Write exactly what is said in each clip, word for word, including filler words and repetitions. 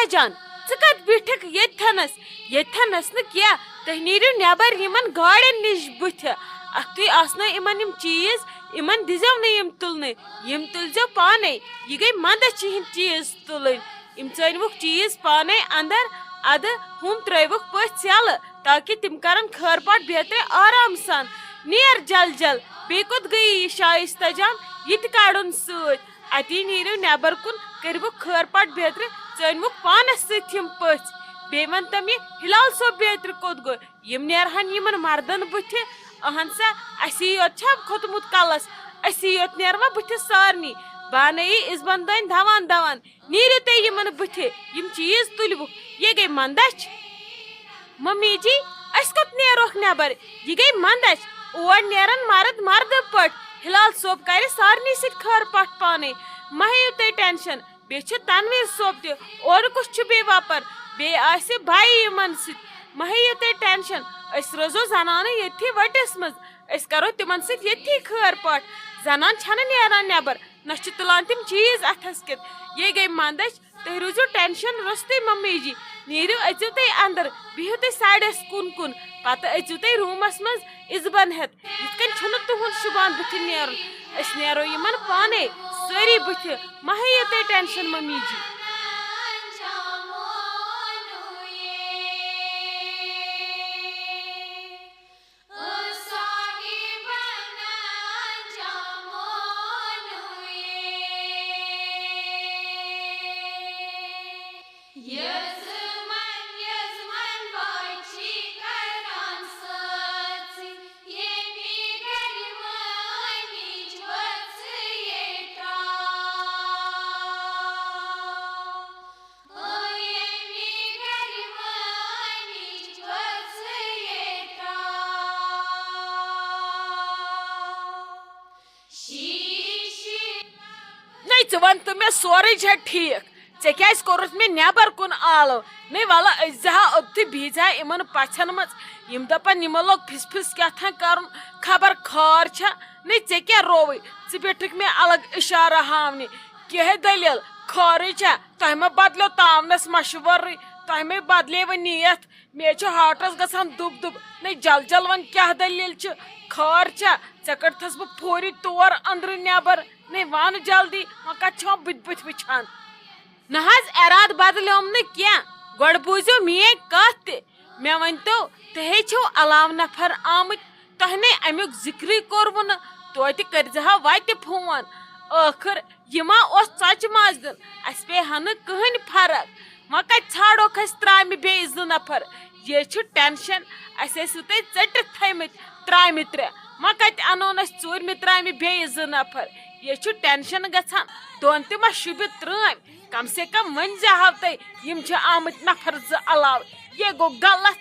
جان، ژٕ کتھ بیٖٹھکھ ییٚتھٮ۪نس؟ ییٚتھٮ۪نس نہٕ کینٛہہ، تُہۍ نیٖرِو نٮ۪بر یِمن گاڑٮ۪ن نِش بٕتھِ۔ اکھتُے آسنو یِمن یِم چیٖز، یِمن دِزیو نہٕ یِم تُلنہٕ، یِم تُلزیو پانے۔ یہِ گٔے مندچھ یِہِنٛدۍ چیٖز تُلٕنۍ۔ یِم ژٲنۍوُکھ چیٖز پانے اندر، ادٕ ہُم ترٲوِوُکھ پٔژھۍ یلہٕ، تاکہِ تِم کرن خٲر پاٹھۍ بیترِ آرام سان۔ نیر جل جل، بیٚیہِ کوٚت گٔیی یہِ شایستہ جان؟ یہِ تہِ کڑُن سۭتۍ۔ اتی نیٖرِو نٮ۪بر کُن، کٔرِوُکھ خٲر پاٹھۍ بیترِ، ژٲنۍوُکھ پانس سۭتۍ یِم پٔژھۍ۔ بیٚیہِ ؤنۍ تم، یہِ ہلال صٲب بیترِ کوٚت گوٚو؟ یِم نیرہن یِمن مردن بٕتھِ۔ اہن سا، اسی یوت چھا کھوٚتمُت کلس؟ اسی یوت نیروا بٕتھِ سارنٕے؟ بانٲیی عزبن دٲنۍ دوان دوان۔ نیٖرِو تُہۍ یِمن بٕتھِ، یِم چیٖز تُلۍوُکھ۔ یہِ گٔے مندچھ۔ ممی جی، أسۍ کوٚت نیروکھ نٮ۪بر؟ یہِ گٔے مندچھ۔ اور نیرن مرد مردٕ پٲٹھۍ۔ ہلال صٲب کرِ سارنٕے سۭتۍ خٲر پاٹھۍ پانے۔ مہ ہیٚیِو تُہۍ ٹینشن۔ بیٚیہِ چھُ تنویر صٲب تہِ۔ اورٕ کُس چھُ بیٚیہِ وپر؟ بیٚیہِ آسہِ بھایی یِمن سۭتۍ۔ مہ ہیٚیِو تُہۍ ٹینشن۔ أسۍ روزو زنانہٕ ییٚتھی وٹِس منٛز۔ أسۍ کرو تِمن سۭتۍ ییٚتھی خٲر پاٹھۍ۔ زنان چھنہٕ نیران نٮ۪بر۔ نہ چھِ تُلان تِم چیٖز اَتھس کٮ۪تھ۔ یے گٔے مندچھ۔ تُہۍ روٗزِو ٹینشن روٚستُے ممی جی۔ نیٖرِو أژِو تُہۍ اندر، بِہِو تُہۍ سایڈس کُن کُن، پتہٕ أژِو تُہۍ روٗمس منٛز عزبن ہٮ۪تھ۔ یِتھ کٔنۍ چھُنہٕ تُہُنٛد شُبان بٕتھِ نیرُن۔ أسۍ نیرو یِمن پانے سٲری بٕتھِ۔ مہ ہیٚیِو تُہۍ ٹینشن ممی جی۔ نَے، ژٕ وَن تہٕ مےٚ، سورُے چھا ٹھیٖک؟ ژےٚ کیٛازِ کوٚرُتھ مےٚ نٮ۪بر کُن آلو؟ نَے، وَلہٕ أسۍ زِ ہا اوٚتتھٕے بِہزِ ہا یِمن پَژھٮ۪ن منٛز۔ یِم دَپَن یِمو لوٚگ پھِس پھِس کیٛاہ تھام کَرُن، خبر خٲر چھا؟ نَے، ژےٚ کیٛاہ رووُے؟ ژٕ بیٖٹھٕکھ مےٚ الگ اِشارٕ ہاونہِ۔ کیٛاہ دٔلیٖل؟ خٲرٕے چھا؟ تۄہہِ ما بدلیو تاونس مشورٕے؟ تۄہہِ ما بدلیوٕ نیت؟ مےٚ چھُ ہارٹس گژھان دُب دُب۔ نَے جل جل وَن، کیٛاہ دٔلیٖل چھِ؟ خٲر چھا؟ ژےٚ کٔڑتھس بہٕ فوری تور أنٛدرٕ نٮ۪بر۔ نَے وَن جلدی، وۄنۍ کَتہِ چھِ وۄنۍ بٕتھِ بٕتھِ وٕچھان؟ نہ حظ، ارادٕ بدلیوم نہٕ کینٛہہ۔ گۄڈٕ بوٗزِو میٲنۍ کتھ تہِ۔ مےٚ ؤنۍ تو، تُہۍ ہے چھِو علاوٕ نفر آمٕتۍ، تۄہہِ نے امیُک ذکرٕے کوٚروٕ نہٕ۔ توتہِ کٔرۍزِ ہا وتہِ فون۔ ٲخٕر یہِ ما اوس ژۄچہِ ماز دیُن؟ اسہِ پیٚیہِ ہا نہٕ کٕہٕنۍ فرق۔ وۄنۍ کتہِ ژھانڈوکھ أسۍ ترامہِ بیٚیہِ زٕ نفر؟ یے چھُ ٹینشن۔ اسہِ ٲسِو تُہۍ ژٔٹِتھ تھٲومٕتۍ ترامہِ ترٛےٚ۔ وۄنۍ کتہِ انون أسۍ ژوٗرمہِ ترامہِ بیٚیہِ زٕ نفر؟ یے چھُ ٹینشن گژھان۔ دۄن تہِ ما شوٗبہِ ترٲمۍ؟ کم سے کم ؤنۍ زِ ہاو تُہۍ، یِم چھِ آمٕتۍ نفر زٕ علاوٕ۔ یے گوٚو غلط۔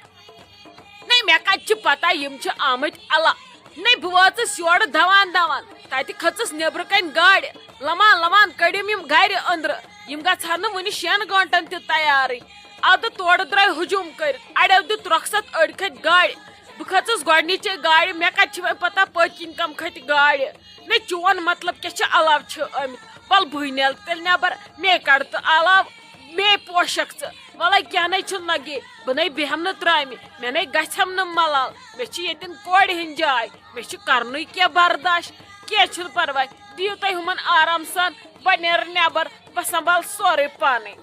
نَے، مےٚ کَتہِ چھِ پَتہ یِم چھِ آمٕتۍ اَلا۔ نَے، بہٕ وٲژٕس یورٕ دَوان دَوان، تَتہِ کھٔژٕس نیٚبرٕ کَنۍ گاڑِ۔ لَمان لَمان کٔڑِم یِم گَرِ أنٛدرٕ۔ یِم گژھٕ ہا نہٕ وٕنہِ شٮ۪ن گٲنٛٹَن تہِ تیارٕے۔ اَدٕ تورٕ درٛاے ہجوٗم کٔرِتھ، اَڑیو دیُت رۄخصت، أڑۍ کھٔتۍ گاڑِ۔ بہٕ کھٔژٕس گۄڈٕنِچے گاڑِ، مےٚ کَتہِ چھِ وۄنۍ پَتہ پٔتۍ کِنۍ کَم کھٔتۍ گاڑِ۔ نَے، چون مطلب کیٛاہ چھِ؟ علاوٕ چھِ آمٕتۍ۔ وَلہٕ بٕے نیرٕ تیٚلہِ نٮ۪بر، مے کَڑ تہٕ علاوٕ۔ مے پوشک ژٕ۔ وَلَے کینٛہہ نَے چھُنہٕ، نہ گے بہٕ نَے بیٚہم نہٕ ترٛامہِ، مےٚ نَے گژھٮ۪م نہٕ ملال۔ مےٚ چھِ ییٚتٮ۪ن کورِ ہِنٛدۍ جاے، مےٚ چھُ کَرنُے کینٛہہ برداش۔ کینٛہہ چھُنہٕ پَرواے، دِیِو تُہۍ ہُمَن آرام سان، بہٕ نیرٕ نٮ۪بر، بہٕ سنٛبھال سورُے پانَے۔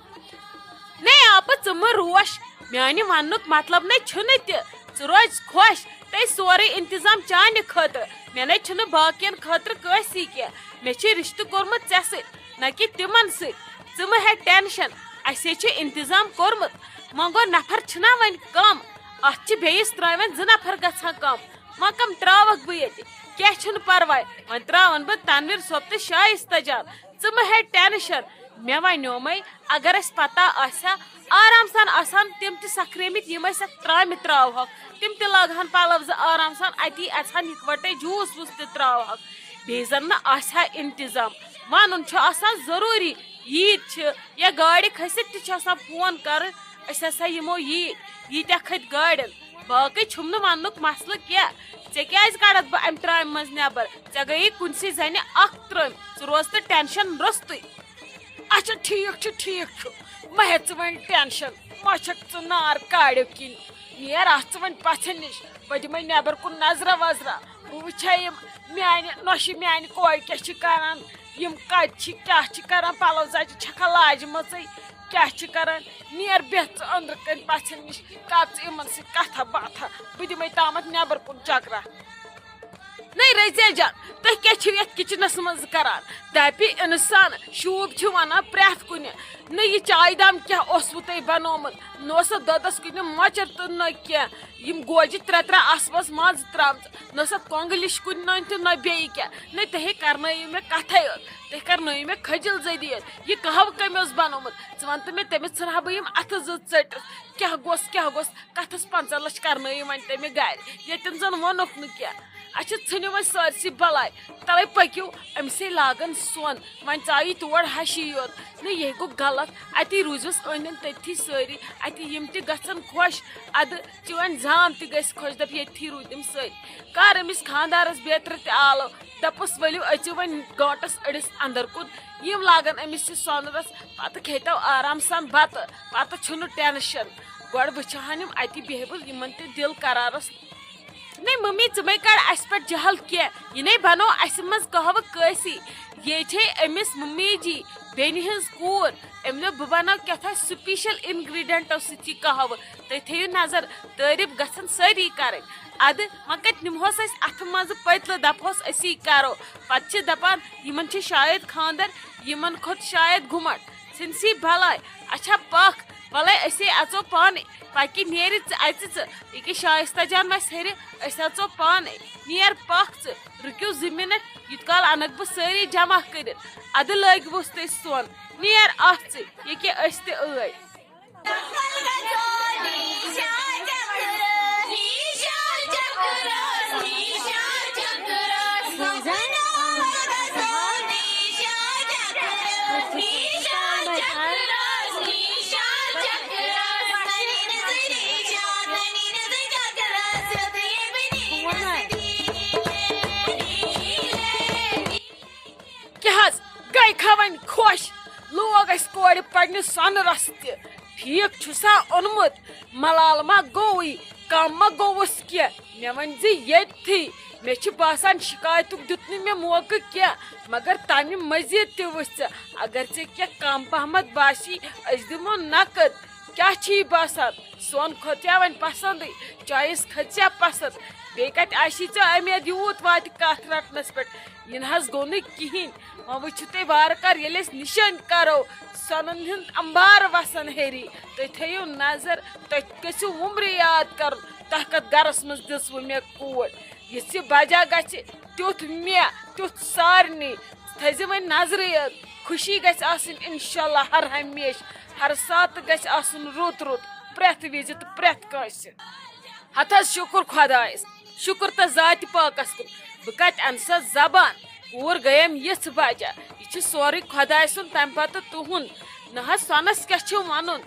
نَے آپہٕ، ژٕ مہٕ روش، میٛانہِ وَننُک مطلب نَے چھُنہٕ تہِ۔ ژٕ روز خۄش، تہٕ سورُے انتظام چانہِ خٲطرٕ۔ مےٚ نے چھُنہٕ باقین خٲطرٕ کٲنٛسی کینٛہہ، مےٚ چھُ رشتہٕ کوٚرمُت ژےٚ سۭتۍ، نہ کہِ تِمن سۭتۍ۔ ژٕ مہٕ ہےٚ ٹینشن، اسے چھُ انتظام کوٚرمُت۔ وۄنۍ گوٚو نفر چھِنا وۄنۍ کم، اتھ چھِ بیٚیِس ترٛامٮ۪ن زٕ نفر گژھان کم۔ وۄنۍ کم ترٛاوکھ بہٕ ییٚتہِ؟ کینٛہہ چھُنہٕ پرواے، وۄنۍ ترٛاون بہٕ تنویر صٲب تہٕ شایستہ جان۔ ژٕ مہٕ ہے ٹینشن، مےٚ ونیومے، اگر اسہِ پتہ آسہِ ہا، آرام سان آسہٕ ہن تِم تہِ سکھریمٕتۍ، یِم أسۍ اتھ ترامہِ تراوہوکھ، تِم تہِ لاگہٕ ہن پلو زٕ آرام سان اتی، اژٕ ہن یکوٹے جوس ووس تہِ تراوہوکھ، بیٚیہِ زن نہٕ آسہِ ہا انتظام۔ ونُن چھُ آسان ضروٗری، عیٖد چھِ یا گاڑِ کھٔسِتھ تہِ چھُ آسان فون کرُن، أسۍ ہسا یِمو عیٖد، ییٖتیٛاہ کھٔتۍ گاڑٮ۪ن۔ باقٕے چھُم نہٕ وننُک مسلہٕ کینٛہہ۔ ژےٚ کیٛازِ کڑتھ بہٕ امہِ ترامہِ منٛز نٮ۪بر؟ ژےٚ گٔیی کُنسٕے زنہِ اکھ ترٲمۍ، ژٕ روز تہٕ ٹینشن روٚستُے۔ اچھا، ٹھیٖک چھُ، ٹھیٖک چھُ۔ مہ ہےٚ ژٕ وۄنۍ ٹینشن، مہ چھکھ ژٕ نار کاڑیو کِنۍ۔ نیر، آس ژٕ وۄنۍ پژھن نِش، بہٕ دِمے نٮ۪بر کُن نظرا وظرا، بہٕ وٕچھے یِم میانہِ نۄشہِ میانہِ کورِ کیٛاہ چھِ کران، یِم کتہِ چھِ، کیٛاہ چھِ کران، پلو زچہِ چھکھا لاجمژٕے، کیٛاہ چھِ کران۔ نیر بیٚہہ ژٕ أنٛدرٕ کنۍ پژھن نِش، کر ژٕ یِمن سۭتۍ کتھا باتھا، بہٕ دِمے تامتھ نٮ۪بر کُن چکرا۔ نٔے رٔزیا جان، تُہۍ کیٛاہ چھِو یَتھ کِچنَس منٛز کران؟ دَپہِ اِنسان، شوٗب چھِ وَنان پرٛٮ۪تھ کُنہِ۔ نہ یہِ چایہِ دام کیٛاہ اوسوٕ تۄہہِ بَنومُت؟ نہ اوس اَتھ دۄدَس کُنہِ مۄچَر تہٕ نہ کینٛہہ۔ یِم گوجہِ ترٛےٚ ترٛےٚ آسہٕ مَس منٛز ترٛامژٕ۔ نہ اوس اَتھ کۄنٛگہٕ لیٚچھ کُنہِ نٔنۍ تہٕ نہ بیٚیہِ کینٛہہ۔ نہ تۄہے کرنٲیِو مےٚ کَتھَے یوت۔ تُہۍ کرنٲیِو مےٚ کھٔجِل زٔدی یوت۔ یہِ قہوٕ کٔمۍ اوس بَنومُت؟ ژٕ وَن تہٕ مےٚ، تٔمِس ژھٕنہٕ ہا بہٕ یِم اَتھٕ زٕ ژٔٹِتھ۔ کیٛاہ گوٚژھ، کیٛاہ گوٚژھ؟ کتھس پنٛژاہ لچھ کرنٲیِو وۄنۍ تٔمہِ گرِ، ییٚتٮ۪ن زن ووٚنُکھ نہٕ کینٛہہ۔ اچھا، ژھٕنِو وۄنۍ سٲرسٕے بلاے، تلے پٔکِو، أمِسے لاگن سۄن۔ وۄنۍ ژاو یہِ تور ہشی یوت۔ نہ، یہِ گوٚو غلط، اتی روٗزِس أنٛدۍ أنٛدۍ تٔتھی سٲری، اتی یِم تہِ گژھن خۄش۔ ادٕ چٲنۍ زام تہِ گژھِ خۄش، دپ ییٚتھی روٗدۍ تِم سٲری۔ کر أمِس خانٛدارس بیترِ تہِ آلو، دپُس ؤلِو أژِو وۄنۍ گٲنٛٹس أڑِس اندر کُن، یِم لاگن أمِس یہِ سۄنہٕ رژھ، پتہٕ کھیٚتو آرام سان بتہٕ۔ پتہٕ چھُنہٕ ٹینشن۔ گۄڈٕ وٕچھِ ہن یِم اتی بیہہِ بہٕ یِمن تہِ دِل قرارس۔ نے ممی، ژٕ مے کڑ اسہِ پٮ۪ٹھ جہل کینٛہہ، یہِ نے بنو اسہِ منٛز قہوٕ کٲسی۔ یے چھے أمِس ممی جی بیٚنہِ ہٕنٛز کوٗر۔ أمۍ دوٚپ بہٕ بناو کیٛاہ تھام سپیشل انگریڈینٹو سۭتۍ یہِ قہوٕ۔ تُہۍ تھٲیِو نظر، تعریف گژھن سٲری کرٕنۍ۔ ادٕ وۄنۍ کتہِ نِمہوس أسۍ اتھٕ منٛزٕ پٔتلہٕ، دپہوس أسی کرو۔ پتہٕ چھِ دپان یِمن چھِ شاید خاندر، یِمن کھوٚت شاید گُمٹ۔ ژھٕنسی بلاے۔ اچھا پکھ، وَلَے أسے اَژو پانہٕ۔ پَکہِ نیرِ ژٕ اَژِ ژٕ۔ ییٚکیٛاہ شایستہ جان وَسہِ ہیٚرِ، أسۍ اَژو پانَے۔ نیر پَکھ ژٕ، رُکِو زٕ مِنٹ، یوٗت کال اَنَکھ بہٕ سٲری جمع کٔرِتھ۔ اَدٕ لٲگۍ وُس تُہۍ سۄن۔ نیر اَکھ ژٕ، ییٚکیٛاہ أسۍ تہِ ٲے۔ کیٛاہ حظ گٔے کھا وۄنۍ خۄش؟ لوگ اَسہِ کورِ پننہِ سۄنہٕ رَس تہِ۔ ٹھیٖک چھُ سا اوٚنمُت؟ ملال ما گوٚوٕے؟ کم ما گوٚوُس کینٛہہ؟ مےٚ ؤنۍ زِ ییٚتھی۔ مےٚ چھِ باسان شکایتُک دیُت نہٕ مےٚ موقعہٕ کینٛہہ، مگر تمہِ مزید تہِ وٕچھ ژٕ، اگر ژےٚ کینٛہہ کم پہمتھ باسی، أسۍ دِمو نقد۔ کیٛاہ چھی باسان؟ سۄن کھوٚت یا وۄنۍ پسندٕے؟ چویِس کھٔژ یا پسند؟ بیٚیہِ کتہِ آسی ژےٚ امید یوٗت واتہِ کتھ رٹنس پٮ۪ٹھ؟ یہِ نہ حظ گوٚو نہٕ کِہینۍ۔ وۄنۍ وٕچھِو تُہۍ وارٕ کار، ییٚلہِ أسۍ نِشٲنۍ کرو، سۄنن ہُنٛد امبار وسن ہیٚری۔ تُہۍ تھٲیِو نظر، تُہۍ گٔژھِو وُمرِ یاد کرُن، تۄہہِ کتھ گرس منٛز دِژوٕ مےٚ کوٗر۔ یِژھ یہِ بجا گژھِ، تیُتھ مےٚ، تیُتھ سارنٕے۔ تھٲیزِ وۄنۍ نظرٕے یٲژ۔ خوشی گژھِ آسٕنۍ انشاءاللہ ہر ہمیشہٕ، ہر ساتہٕ گژھِ آسُن رُت رُت، پرٛٮ۪تھ وِزِ تہٕ پرٛٮ۪تھ کٲنٛسہِ۔ ہتہٕ حظ شُکُر خۄدایَس، شُکُر تہٕ ذاتِ پاکَس کُن۔ بہٕ کَتہِ اَنہٕ سۄ زبان؟ کوٗر گٔیَم یِژھ بجا۔ یہِ چھُ سورُے خۄداے سُنٛد، تَمہِ پَتہٕ تُہُنٛد۔ نہ حظ، سۄنَس کیٛاہ چھُ وَنُن؟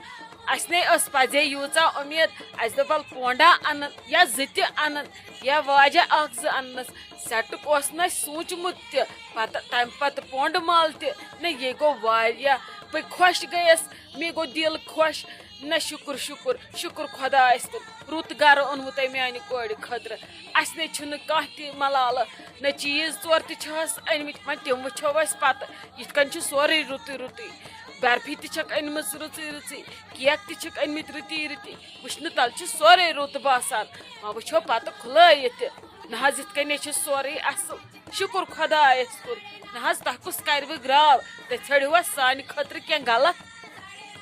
اَسہِ نے ٲس پَزے ییٖژاہ اُمید۔ اَسہِ دوٚپ، وَلہٕ پونٛڈا اَنَن یا زٕ تہِ اَنَن یا واجہ اَکھ زٕ اَننَس۔ سٮ۪ٹُک اوس نہٕ اَسہِ سوٗنٛچمُت تہِ۔ پَتہٕ، تَمہِ پَتہٕ پونٛڈٕ مال تہِ۔ نہ، یے گوٚو واریاہ۔ بہٕ خۄش گٔیَس، مےٚ گوٚو دِل خۄش۔ نہ، شُکُر، شُکُر، شُکُر خۄدایَس کُن۔ رُت گَرٕ اوٚنوُ تۄہہِ میٛانہِ کورِ خٲطرٕ۔ اَسہِ نے چھُنہٕ کانٛہہ تہِ ملالہٕ، نہ چیٖز ژور تہِ چھِ ہَس أنۍمٕتۍ۔ وۄنۍ تِم وٕچھو أسۍ پَتہٕ۔ یِتھ کٔنۍ چھُ سورُے رُتُے رُتُے۔ برفی تہِ چھَکھ أنۍمٕژ رٕژٕے رٕژٕے، کیک تہِ چھِکھ أنۍمٕتۍ رٕتی رٕتی۔ وٕچھنہٕ تَل چھُ سورُے رُت باسان۔ وۄنۍ وٕچھو پَتہٕ کھُلٲیِتھ تہِ۔ نہ حظ، یِتھ کٔنۍ ہے چھُ سورُے اَصٕل۔ شُکُر خۄدایَس کُن۔ نہ حظ، تۄہہِ کُس کَرِ وۄنۍ گرٛاو؟ تُہۍ ژھٲنٛڈِو حظ سانہِ خٲطرٕ کینٛہہ غلط؟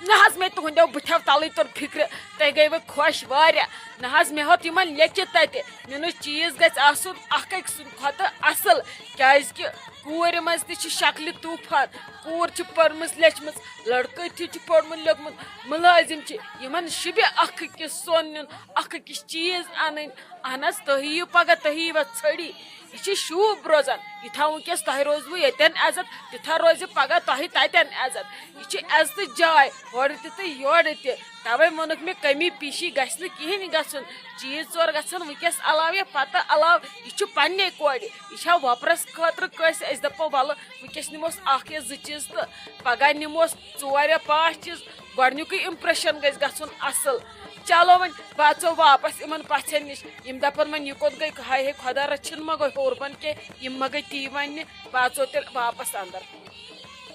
نہ حظ، مےٚ تُہٕنٛدیو بٕتھیو تَلٕے توٚر فِکرِ، تُہۍ گٔیوٕ خۄش واریاہ۔ نہ حظ، مےٚ ہیوٚت یِمَن لیٚکھِتھ تَتہِ، مےٚ نہٕ چیٖز گژھِ آسُن اَکھ أکۍ سُنٛد کھۄتہٕ اَصٕل، کیٛازِکہِ کوٗرِ منٛز تہِ چھِ شکلہِ طوٗفان۔ کوٗر چھِ پٔرمٕژ لیٚچھمٕژ، لٔڑکہٕ تہِ چھُ پوٚرمُت لیوٚکھمُت، مُلٲزِم چھِ، یِمَن شِبہِ اَکھ أکِس سۄن نیُن، اَکھ أکِس چیٖز اَنٕنۍ۔ اہن حظ، تُہۍ یِیِو پگاہ، تُہۍ یِیِو اَتھ ژھٔڑی۔ یہِ چھِ شوٗب روزان۔ یہِ تھاوُن کیٛاہ، تۄہہِ روزوٕ ییٚتٮ۪ن عزت، تِتھا روزِ پگاہ تۄہہِ تَتٮ۪ن عزت۔ یہِ چھِ عزتٕچ جاے، ہورٕ تہِ تہٕ یورٕ تہِ۔ تَوَے ووٚنُکھ مےٚ، کٔمی پیٖشی گژھِ نہٕ کِہیٖنۍ گژھُن۔ چیٖز ژور گژھن وٕنکیٚس علاوٕ یا پَتہٕ علاوٕ۔ یہِ چھُ پنٛنے کورِ۔ یہِ چھا وۄپرَس خٲطرٕ کٲنٛسہِ؟ أسۍ دَپو، وَلہٕ، وٕنکیٚس نِموس اَکھ یا زٕ چیٖز تہٕ پگاہ نِموس ژور یا پانٛژھ چیٖز۔ گۄڈٕنیُکُے اِمپرٛٮ۪شَن گژھِ گژھُن اَصٕل۔ چلو وۄنۍ، بہٕ اژو واپس یِمن پژھٮ۪ن نِش۔ یِم دپن وۄنۍ، یہِ کوٚت گٔے؟ ہاے ہے خۄدا رٔچھِنۍ، ما گوٚو ہیوٚر بۄن کینٛہہ، یِم ما گٔے تی وننہِ۔ بہٕ اژو تیٚلہِ واپس اندر۔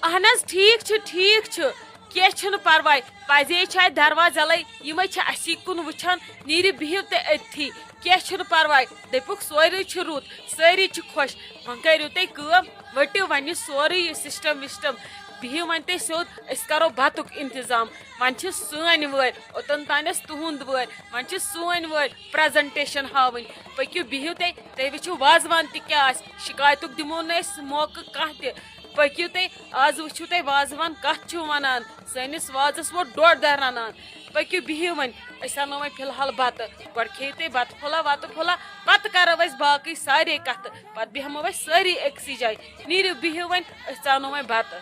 اہن حظ، ٹھیٖک چھُ، ٹھیٖک چھُ، کینٛہہ چھُنہٕ پرواے۔ پزے چھُ اتہِ دروازٕ یلے، یِمے چھِ اسی کُن وٕچھان۔ نیٖرِو، بِہِو تُہۍ أتھی، کینٛہہ چھُنہٕ پرواے۔ دٔپِکھ، سورُے چھُ رُت، سٲری چھِ خۄش۔ وۄنۍ کٔرِو تُہۍ کٲم، ؤٹِو وۄنۍ یہِ سورُے، یہِ سسٹم وسٹم۔ بِہِو وۄنۍ تُہۍ سیوٚد، أسۍ کرو بتُک انتظام۔ وۄنۍ چھِ سٲنۍ وٲرۍ، اوٚتن تام ٲس تُہُنٛد وٲرۍ، وۄنۍ چھِ سٲنۍ وٲرۍ پریزنٹیشن ہاوٕنۍ۔ پٔکِو، بِہِو تُہۍ، تُہۍ وٕچھِو وازوان تہِ کیٛاہ آسہِ۔ شکایتُک دِمو نہٕ أسۍ موقعہٕ کانٛہہ تہِ۔ پٔکِو تُہۍ، آز وٕچھِو تُہۍ وازوان کتھ چھُ ونان۔ سٲنِس وازس ووت ڈۄڈ دۄہ رنان۔ پٔکِو، بِہِو وۄنۍ، أسۍ انو وۄنۍ فی الحال بتہٕ۔ گۄڈٕ کھیٚیِو تُہۍ بتہٕ پھوٚلہ وتہٕ پھوٚلہ، پتہٕ کرو أسۍ باقٕے سارے کتھٕ۔ پتہٕ بیٚہمو أسۍ سٲری أکسٕے جایہِ۔ نیٖرِو، بِہِو وۄنۍ، أسۍ ژانو وۄنۍ بتہٕ۔